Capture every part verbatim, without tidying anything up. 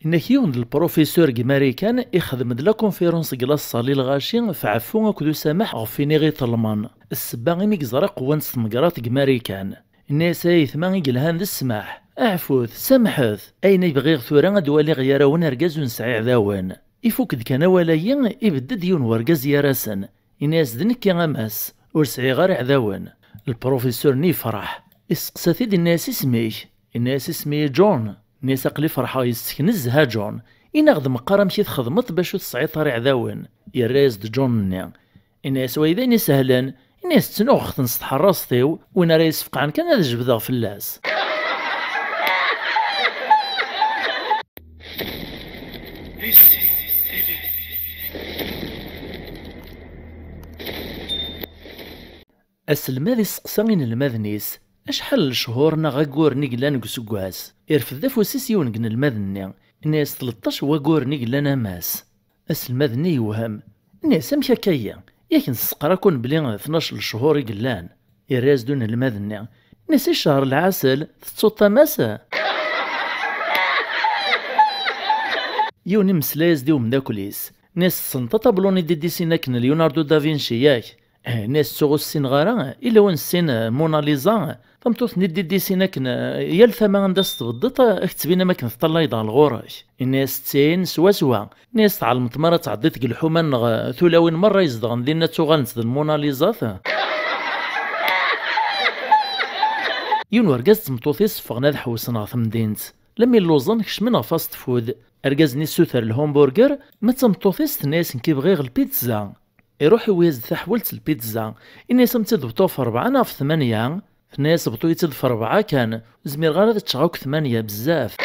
Nnak yiwen d lprofisur deg Marikan ixdem-d la conférence deg laṣṣal i lɣaci f ɛeffu akked usamaḥ ɣef iniɣ i Ṭelman. Ssebba imi yeẓra qwant tmegraḍ deg Marikan. Inna-yas: "Ay aytma i yelhan d ssmaḥ, ɛfut, samḥet. Ayen ay bɣiɣ tura ad waliɣ yarawen argaz ur nesɛi iɛdawen." Ifuk-d kan awal-ayi, ibedd-d yiwen wergaz yar-asen. Inna-yas: "D nekki a Mass, ur sɛiɣ ara iɛdawen." Lprofisur-nni yefreḥ, isteqsa-t-id, inna-yas: "Isem-ik?" Inna-yas: "Isem-iyi John." Inna-yas: "Aql-i ferḥeɣ yes-k nezzeh a John. Ini-aɣ-d meqqar amek i txedmeḍ bac ur tesɛiḍ ara iɛdawen." Yerra-yas-d John-nni. Inna-yas: "Wa d ayen isehlen." Inna-yas: "Ttnuɣeɣ-ten s tḥerrast-iw, win ara yi-sfeqɛen kan ad jebdeɣ fell-as." Aselmad isteqsa inelmaden-is: "Acḥal n lechuṛ neɣ agguren i yellan deg useggas?" Irfed afus-is yiwen deg inelmaden-nni, inna-yas: "Tleṭṭac n wagguren i yellan a Mass." Aselmad-nni yewhem, inna-yas: "Amek akka-yi? Yak nesteqra-ken belli tnac n lechuṛ i yellan." Irra-yas-d unelmad-nni, inna-yas: "I cceṛ lɛasel, tettuḍ-t a Mass?" Yiwen imeslay-as-d i umeddakel-is, inna-yas: "Tessneḍ aṭablu-nni d-iddisin akken Leonardo da Vinci, yak?" "Eh," inna-yas, "ttuɣ ur ssineɣ ara, illa win ssinen, eh, Mona Lisa, tameṭṭut-nni d-iddisin akken, eh, yal tama anda s-tbeddeḍ, eh, ad k-ttbin am akken teṭṭallayeḍ ɣer ɣur-k." Inna-yas: "D tin swaswa." Inna-yas: "Tɛelmeḍ mi ara tɛeddiḍ deg lḥuma-nneɣ, eh, tulawin merra izedɣen dinna ttuɣalent d Lmuna Lizat?" Yiwen urgaz d tmeṭṭut-is ffɣen ad ḥewsen ɣer temdint. Lemmi lluẓen, kecmen ɣer fast food. Argaz-nni yessuter lhamburger, ma d tameṭṭut-is tenna-yas: "Nekk bɣiɣ lpizza." Iruḥ iwi-yas-d taḥwalt n lpizza. Inna-yas: "Am tt-id-bḍuɣ f rebɛa neɣ f tmanya?" Tenna-yas: "Bḍu-yi-tt-id f rebɛa kan, ur zmireɣ ara ad ččeɣ akk tmanya, bezzaf."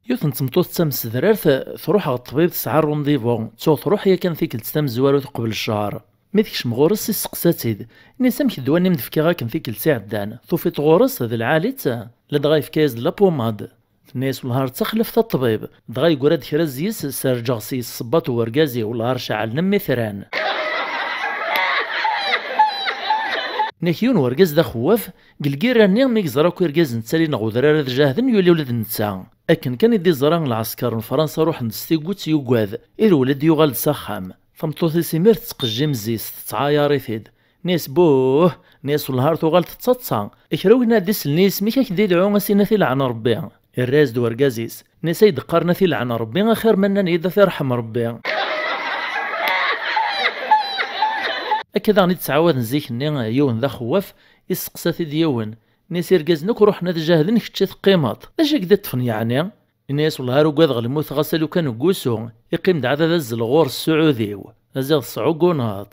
Yiwet n tmeṭṭut d tamsedrart, truḥ ɣer ṭṭbib, tesɛa rendez-vous, ttuɣ truḥ yakan tikkelt tamezwarut uqbel ccehr. Mi tekcem ɣur-s, isteqsa-tt-id. Inna-yas: "Amek ddwa-nni m-d-fkiɣ akken tikkelt iɛeddan? Tufiḍ ɣur-s d lɛali-tt?" Ladɣa yefka-yas-d la pommade. Tenna-yas: "Wellah ar d taxlaft a ṭṭbib." Dɣa yeggra-d kra zzis, serǧeɣ s yessebbaṭ n urgaz-iw, wellah ar ceɛlen am itran. Nek yiwen urgaz d axewwaf, deg lgirra-nni mi yeẓra akk irgazen ttalin ɣer udrar ad jahden, yuli ula d netta. Akken kan i d-iẓra lɛesker n Fransa ruḥen-d s tiggut, yugad, irwel-d yuɣal-d s axxam. Tameṭṭut-is imir tettqejjim zzis, tettɛayar-it-id. Nis buh, nis wellah ar tuɣal tettaḍsa. Kra win ad d-isellen i yisem-ik, ad k-d-idɛu, ad s-yini ad t-ilɛen Rebbi. Irra-yas-d urgaz-is. Nis ay d-qqaren ad t-ilɛen Rebbi, axir ma nnan-iyi-d ad t-irḥem Rebbi. Akka daɣen i d-ttɛawaden zik-nni, yiwen d axewwaf, isteqsa-t-id yiwen. Nis irgazen akk ruḥen ad jahden, kečč i teqqimeḍ. D acu i k-d-iṭṭfen yeɛni? Ini-as: "Wellah ar ugadeɣ lmut ɣas a lukan deg wusu, iqqim-d ɛad ad azzel ɣur-s sɛud-iw, aziɣ tesɛuguneḍ."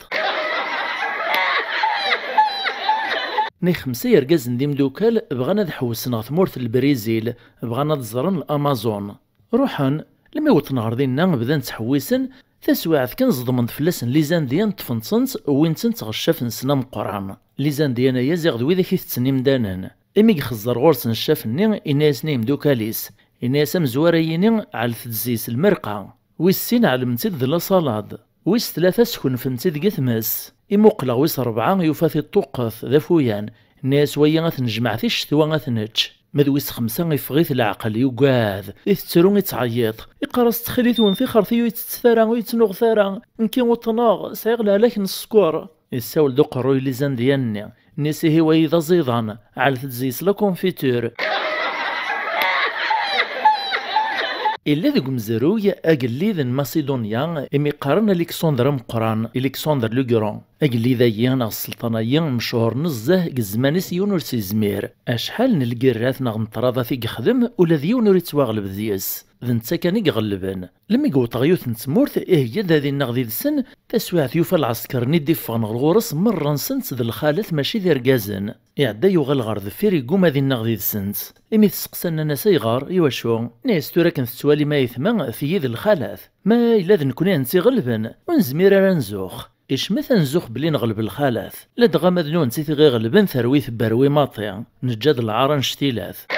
Ni xemsa yergazen d imdukal bɣan ad ḥewsen ɣer tmurt n Lbrizil, bɣan ad ẓren l'Amazon. Ruḥen, lmi wwḍen ɣer dinna bdan ttḥewwisen, taswiɛt kan ẓedmen-d fell-asen les Indiens, ṭṭfen-tent, wwin-tent ɣer ccaf-nsen ameqqran. Les Indiens-aya ziɣ d widak itetten imdanen. Imi ixezzer ɣur-sen ccaf-nni, inna-yasen i yimdukal-is, inna-yas: "Amezwar-ayini, ɛellet-d zzi-s lmerqa. Wis sin, ɛelmen-tt-id d la salade. Wis tlata, skunfen-tt-id deg tmes. Imuqleɣ wis rebɛa, yufa-t iṭṭuqqet, d afuyan. Inna-yas wagi ad t-nejmeɛ ti ccetwa ad t-nečč." Ma d wis xemsa, iffeɣ-it leɛqel, yugad, itettru, ittɛeyyiḍ. Iqqar-as: "Ttxil-wen, tixert-iw ur yi-ttettet ara, ur yi-ttnuɣet ara. Nekki uṭneɣ, sɛiɣ lehlak n sskeṛ." Yessawel-d uqerruy n les Indiens-nni. Nni-as: "Ihi wayi d aẓidan, ɛellet-d zzi-s la confiture." Illa deg umezruy agellid n Masidunya, imi qqaren Alexandre Ameqqran, Alexandre le Grand. Agellid-agi neɣ sselṭan-agi mechuṛ nezzeh, deg zzman-is yiwen ur s-yezmir. Acḥal n lgirrat neɣ n ṭṭradat i yexdem, ula d yiwen ur yettwaɣleb deg-s. D netta kan i iɣelben. Lmi yewweḍ ɣer yiwet n tmurt, iheyya-d ad innaɣ did-sen, taswiɛt yufa lɛesker-nni d-iffɣen ɣer ɣur-s merra-nsent d lxalat mačči d irgazen. Iɛedda yuɣal ɣer deffir, yegguma ad innaɣ did-sent. Imi t-steqsan, nnan-as: "Ayɣer? Iwacu?" Nnan-as: "Tura akken tettwalim ayetma, tiyi d lxalat. Ma yella d nekkni ad tt-iɣelben, ur nezmir ara ad nzux. Icmet ad nzux belli neɣleb lxalat. Ladɣa ma d nutenti i ɣ-iɣelben, terwi tebberwi maṭi. Neǧǧa-d lɛar annect-ilat."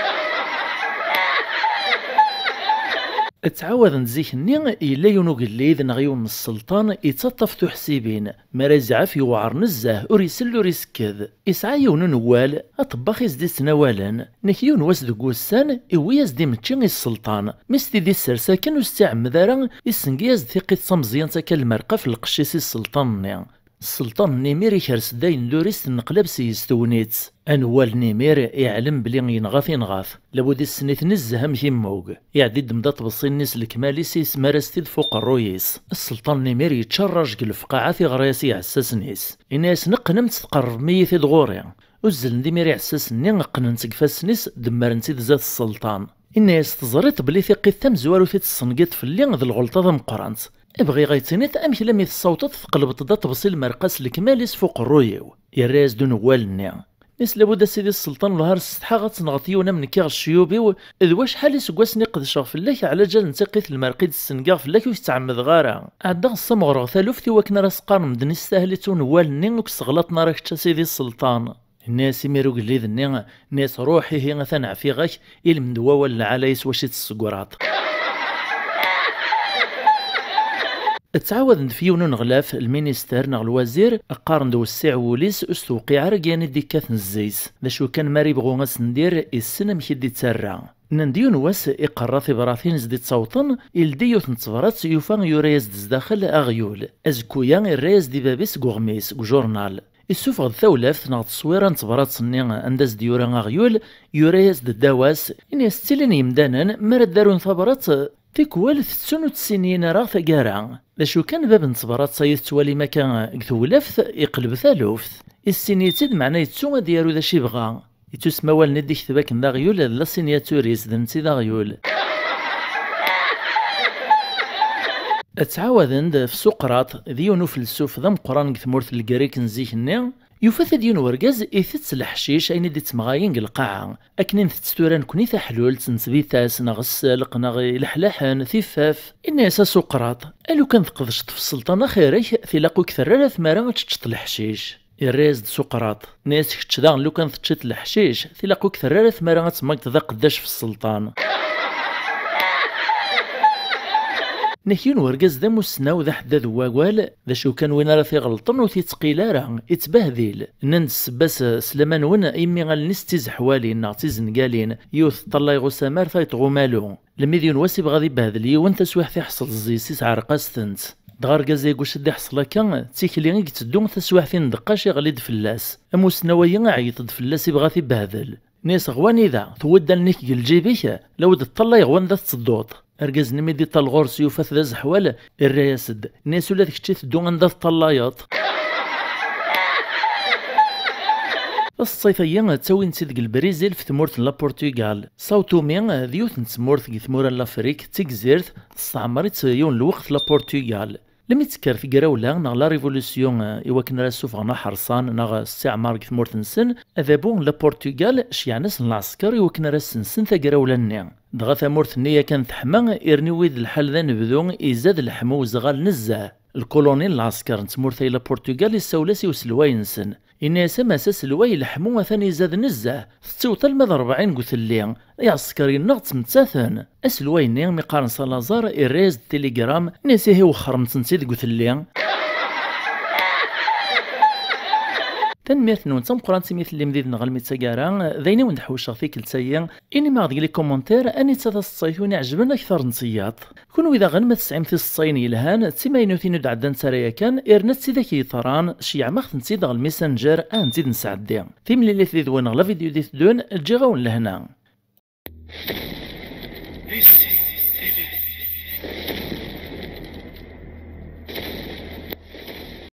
Ttɛawaden-d zik-nni, yella yiwen ugellid neɣ yiwen n sselṭan yettaṭṭaf tuḥsibin, mi ara yezɛef yewɛer nezzeh, ur isell ur isekked. Yesɛa yiwen unewwal, aṭebbax i s-d-ittnawalen, nek yiwen wass deg wussan, iwwi-yas-d imečči i sselṭan. Mi s-t-id-issers akken ur s-tt-iɛemmed ara, issengi-yas-d tiqqit d tameẓyant akka n lmerqa f lqecc-is i sselṭan-nni. Sselṭan n imir ikres-d ayen d ur is-tenneqlab s-yes tewnit. Anewwal n imir iɛlem bli yenɣa-t inɣa-t. Labud issen-it nezzeh amek immug. Iɛeddi ddem-d aṭebsi-nni s lekmal-is, ismar-as-t-id f uqerruy-is. Sselṭan n imir yečča rraj deg lefqaɛa, tiɣra-yas i iɛessasen-is. Inna-yasen: "Qqnem-tt, tqerrbem-iyi-t-id ɣur-i." Uzzlen-d imir iɛessasen-nni, qqnen-tt deg ifassen-is, demmren-tt-id zdat sselṭan. Inna-yas: "Teẓriḍ belli tiqqit tamezwarut i tessengiḍ fell-i d lɣelṭa tameqqrant. Bɣiɣ ad yi-tiniḍ amek lammi tessawḍeḍ tqelbeḍ-d aṭebsi lmerqa s lekmal-is f uqerruy-iw?" Yerra-yas-d unewwal-nni. Is labud a sidi sselṭan lhar ssetḥaɣ ad tenɣeḍ yiwen am nekk iɣ cceyub-iw, d wacḥal iseggasen i qedceɣ fell-ak, ɛlaǧal n tiqqit lmerqa i d-ssengaɣ fell-ak ur k-ttɛemmdeɣ ara. Ɛeddaɣ ssamɣreɣ taluft i wakken ara s-qqaren medden istahel-itt unewwal-nni ur k-sseɣlaṭen ara kečč a sidi sselṭan. Inna-yas imir ugellid-nni, inna-yas: "Ruḥ ihi atan ɛfiɣ-ak, ilmend wawal lɛala-yas wacu i tessegraḍ." Ttɛawaden-d f yiwen uneɣlaf, lminister neɣ lwazir, qqaren-d wessiɛ wul-is, ur s-tewqiɛ ara deg yan i d-ikkaten zzayt. D acu kan, mi ara yebɣu ad s-ndir, issen amek i d-ittarra. Nnan-d yiwen wass iqerra tibratin i s-d-ittawṭen, ildi yiwet n tebrat, yufa yura-yas-d zdaxel aɣyul. Azekku-ya irra-yas-d i bab-is deg uɣmis, deg ujurnal. Issufeɣ-d tawlaft neɣ tteswira n tebrat-nni anda s-d-yura aɣyul, yura-yas-d ddaw-as, ini-as ttilin yemdanen mi ara d-arun tabrat, tikwal tettun ur tt-ssinin ara taggara. D acu kan, bab n tebrat-a i tettwalim akka deg tewlaft, iqleb taluft. Issin-itt-id, meɛna yettu ad d-yaru d acu yebɣa. Yettusem awalen i d-ikteb akken d aɣyul, d la signature-is, d netta i d aɣyul. Ttɛawaden-d f Suqraṭ, d yiwen ufelsuf d ameqqran deg tmurt n Legrik n zik-nni. Yufa-t-id yiwen wergaz itett leḥcic, ayen i d-ittemɣayen deg lqaɛa. Akken i ntett tura nekni taḥlult n tbitas, neɣ sselq, neɣ ileḥlaḥen, tiffaf. Inna-yas a Suqraṭ: "A lukan tqedceḍ f sselṭan axir-ik, tilaq ur k-terra ara tmara ad teččeḍ leḥcic." Irra-yas-d Suqraṭ, inna-yas: "Kečč daɣen lukan teččiḍ leḥcic, tilaq ur k-terra ara tmara ad temmagdeḍ aqeddac f sselṭan." Nek yiwen wergaz d amussnaw, d aḥeddad n wawal, d acu kan, win ara t-iɣelṭen ur t-ittqil ara, ittbehdil. Nnan-d ssebba-s s laman-nwen, imi allen-is d tizeḥwalin neɣ d tizengalin, yiwet teṭṭalay ɣer usamar, tayeḍ ɣer umalu. Lmi d yiwen wass ibɣa ad ibehdel yiwen, taswiɛt iḥṣel zzis-is, iɛreq-as-tent. Dɣa argaz-agi acu d-iḥṣel akka, d tikli i yetteddu, taswiɛt i ndeqqac iɣli-d fell-as. Amussnaw-agi iɛeyyeḍ-d fell-as, ibɣa ad t-ibehdel. Inna-yas: "Ɣer wanida? Tewwiḍ allen-ik deg lǧib-ik? Lawi-d ṭṭalay ɣer wanda tettedduḍ." Argaz-nni mi d-iṭal ɣur-s yufa-t d azeḥwal, irra-yas-d. Inna-yas: "Ula d kečč iteddu anda teṭṭalayeḍ." Taṣṣayt-agi ttawin-tt-id deg Lbrizil f tmurt n la Portugal. Sao Tome d yiwet n tmurt deg tmura n Lafrik, d tigzirt, testeɛmer-itt yiwen lweqt la Portugal. Lmi d-tekker tegrawla neɣ la révolution, eh, i wakken ara ssufɣen aḥerṣan neɣ stiɛmar deg tmurt-nsen, adabu n la Portugal ceyyɛen-asen lɛesker i wakken ara ssensen tagrawla-nni. Dɣa tamurt-nni yakan teḥma, irni wid lḥal d anebdu, izad leḥmu uzɣal nezzeh. Lkuluni n lɛesker n tmurt-a i la Portugal issawel-as i uselway-nsen. Inna-yas: "A Mass aselway, leḥmu atan izad nezzeh, tettiweḍ alma d rebɛin deg utelli, iɛesker-nneɣ ttmettaten." Aselway-nni, mi qqaren Salazar, irra-yas-d tiligram, inna-yas: "Ihi wexxremt-tent-id deg utelli." Tanemmirt-nwen d tameqqrant imi tellim did-neɣ almi d taggara, d ayen i wen-d-ḥewceɣ tikkelt-agi. Inim-aɣ deg les commentaires anita taseḍsayt i wen-iɛejben akter n tiyaḍ. Kunwi daɣen ma tesɛim tiseḍsayin yelhan, d timaynutin ur d-ɛeddant ara yakan, irna d tidak yeḍran, ceyyɛem-aɣ-tent-id ɣer lmessenger, ad tent-id-nesɛeddi. Timlilit did-wen ɣer la vidéo d-iteddun, ǧǧiɣ-awen lehna.